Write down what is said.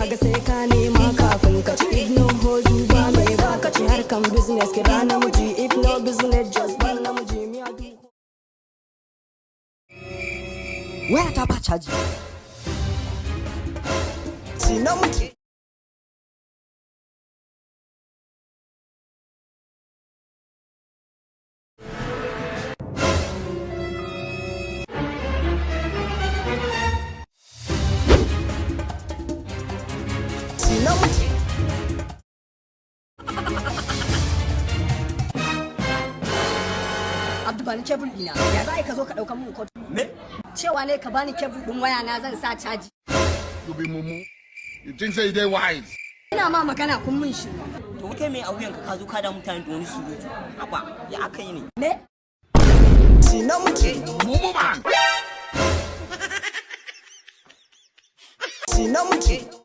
Kaga sai ka nema kafin ka ci. If no hustle, ba mai ba ka ci. Harkan business, kira namiji. If no business, just ban namiji. Me I do. Waya ta ba caji. Ci namiji. Ci namiji. Abdu, bani kebul ɗina. Ya za ka zo ka ɗauka mun kotu? Me? Cewa ne ka bani kebul ɗin waya na zan sa caji. You be mumu. You think say you dey wise? Ina ma magana kun mun shi. To kai mai a wuyanka? Ka zo ka da mutane da wani surutu. Haba, ya aka yi ne? Me? Ci namiji. Mumu man. Ci namiji.